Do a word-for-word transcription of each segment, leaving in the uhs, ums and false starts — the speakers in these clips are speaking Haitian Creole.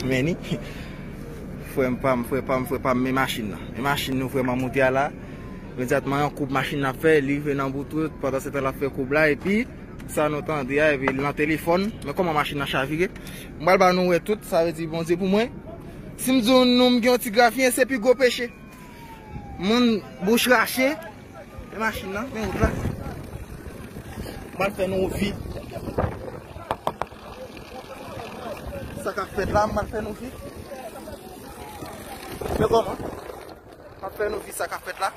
Men ni. Frè m pa m, frè pa m, frè pa m, men machin nan. Men machin nou frè m ap monte a la. Imedyatman, yon koub machin nan ap fè, li rive nan bout wout, pandan se tan l ap fè koub la, epi sa nou tande a, epi l nan telefòn. Men kòman machin nan chavire. M pral ba nou wè tout, sa vle di Bondye pou mwen. Si m di w nou m gen yon ti grafiyen, se pi gwo peche. Moun bouch rache. Men machin nan, men wout la. M pral fè nou vi. Sa k ap fèt la, m pral fè nou vi. Men kòman? M ap fè nou vi sa k ap fèt la.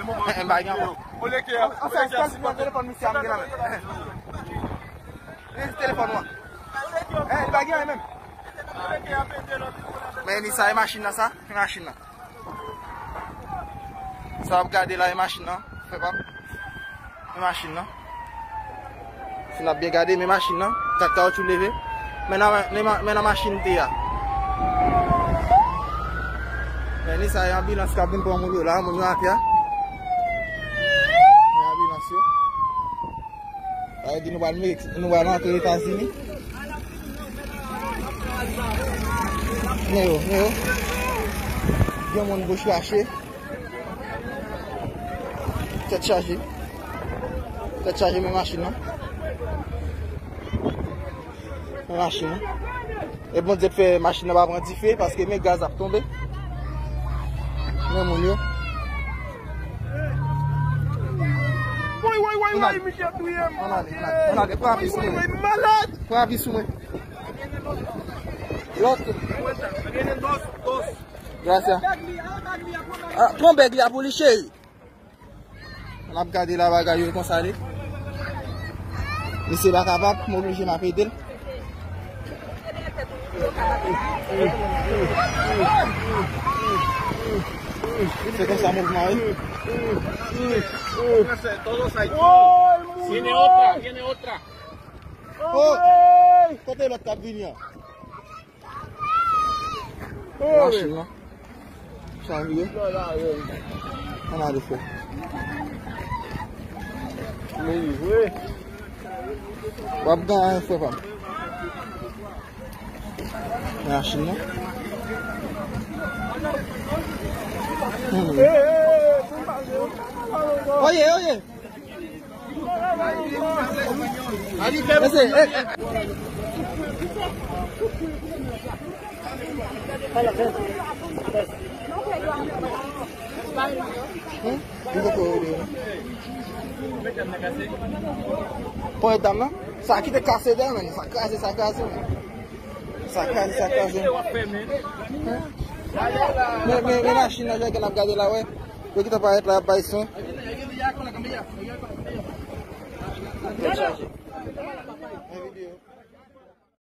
M pa gen ankò. Ansanm, ansanm, telefòn misye a m gen nan men. Men telefòn ou an. Eh, li pa gen anyen menm. Men ni sa, e machin nan sa, e machin nan. Sa w ap gade la, e machin nan. Frè pa m. Men machin nan. Si n ap byen gade, men machin nan. Kat kawotchou leve. Men nan, men, men nan machin te a. Men ni sa, e anbilans k ap vin pran moun yo la, moun yo atè a. Men anbilans yo. Sa vle di nou pral Mex-, nou pral antre Etazini. Men yo, men yo. Gen moun bouch rache. Tèt chaje. Tèt chaje, men machin nan. Men machin nan. E Bondye fè machin nan pa pran dife, paske men gaz ap tonbe. Men moun yo. Woy, woy, woy, woy, misye touye m. Ann ale, ann ale, ann ale. Pran api sou mwen. Woy, woy, malad. Pran api sou mwen. Lòt. Gracias. Ah, pran bèg li a pou li, cheri. N ap gade la bagay yo e konsa li. Misye pa kapab, m oblije m ap ede l. Se konsa mouvman yo. Tiene otra, tiene otra. Oh! Kote lòt k ap vini an? Machin nan. Chavire. Ann ale, frè. W ap gen anyen, frè pa m. Machin nan. Hmm. Oye, oye. Ese, eh, eh. Hmm? M poko wè yo. Ponyèt dam nan? Sa ki te kase dèyè, men. Sa kraze, sa kraze, men. Sa kraze, sa kraze. Men, men, men machin nan, jan ke n ap gade la, wè. Yo gentan parèt la, y ap bay swen.